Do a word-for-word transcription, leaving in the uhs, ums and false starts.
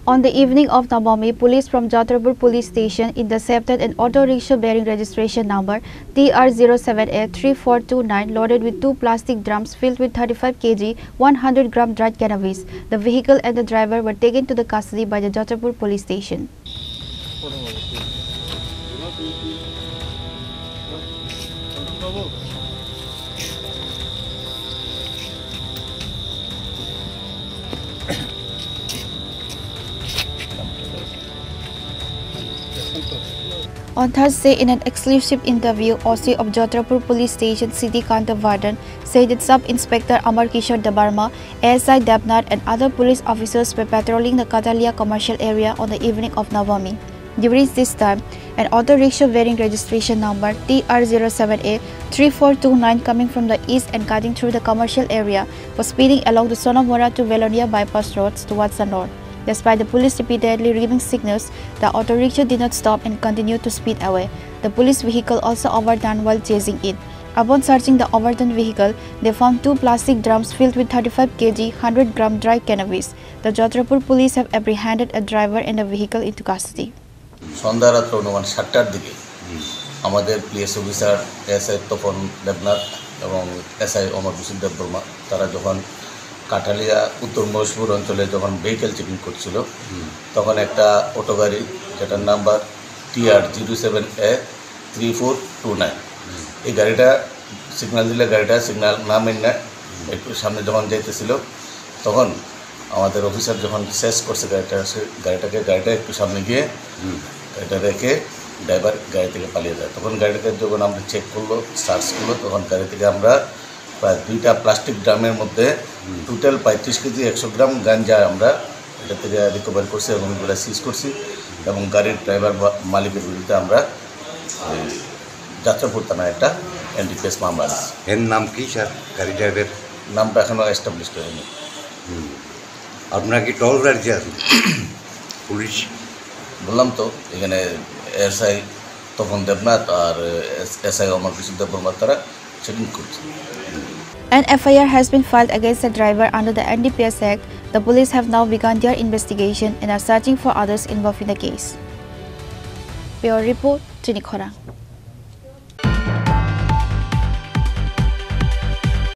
On the evening of Navami, police from Jatrapur police station intercepted an auto rickshaw bearing registration number T R zero seven A three four two nine loaded with two plastic drums filled with thirty-five K G, one hundred gram dried cannabis. The vehicle and the driver were taken to the custody by the Jatrapur police station. On Thursday, in an exclusive interview, O C of Jatrapur Police Station, Siddhi Kanta Vardhan, said that Sub Inspector Amar Kishore Debbarma, A S I Debnath, and other police officers were patrolling the Katalia commercial area on the evening of Navami. During this time, an auto rickshaw bearing registration number T R zero seven A three four two nine coming from the east and cutting through the commercial area was speeding along the Sonamora to Velonia bypass roads towards the north. Despite the police repeatedly giving signals, the auto rickshaw did not stop and continued to speed away. The police vehicle also overturned while chasing it. Upon searching the overturned vehicle, they found two plastic drums filled with thirty-five K G, hundred gram dry cannabis. The Jatrapur police have apprehended a driver and the vehicle into custody. সন্ধ্যা রাত্র অনুমান সাতটার দিকে আমাদের PS officer SI Tapan দেবনাথ এবং এসআই অমর কুশল দেববর্মা তারা যখন কাঠালিয়া উত্তর মহেশপুর অঞ্চলে যখন ভেহিকেল চেকিং করছিল, তখন একটা অটো গাড়ি, যেটার number TR zero seven A three four two nine, এই গাড়িটা সিগন্যাল দিলে গাড়িটা সিগন্যাল না মেনে একটু সামনে যখন যাইতেছিল, তখন আমাদের অফিসার যখন চেস করছে গাড়িটা, সে গাড়িটাকে, গাড়িটা একটু সামনে গিয়ে গাড়িটা রেখে ড্রাইভার গাড়ি থেকে পালিয়ে যায়। তখন গাড়িটাকে যখন আমরা চেক করলো, সার্চ করলো, তখন গাড়ি থেকে আমরা প্রায় দুইটা প্লাস্টিক ড্রামের মধ্যে টোটাল পঁয়ত্রিশ কেজি একশো গ্রাম গাঞ্জা আমরা এটা থেকে রিকভারি করছি এবং এগুলো সিজ করছি এবং গাড়ির ড্রাইভার বা মালিকের বিরুদ্ধে আমরা এই যাত্রাপুর থানায় একটা এনডিপিএস মামলা দিচ্ছি। এর নাম কি স্যার, গাড়ি ড্রাইভার? নামটা এখনো এস্টাবলিশড হয়নি। হুম। আপনারা কি টহলদারিতে আছেন? পুলিশ? বললাম তো, এখানে এসআই তপন দেবনাথ আর এস-, এসআই অমর কৃষ্ণ দেববর্মা তারা চেকিং করছে। An F I R has been filed against the driver under the N D P S Act. The police have now begun their investigation and are searching for others involved in the case. Bureau report, Chini Khorang.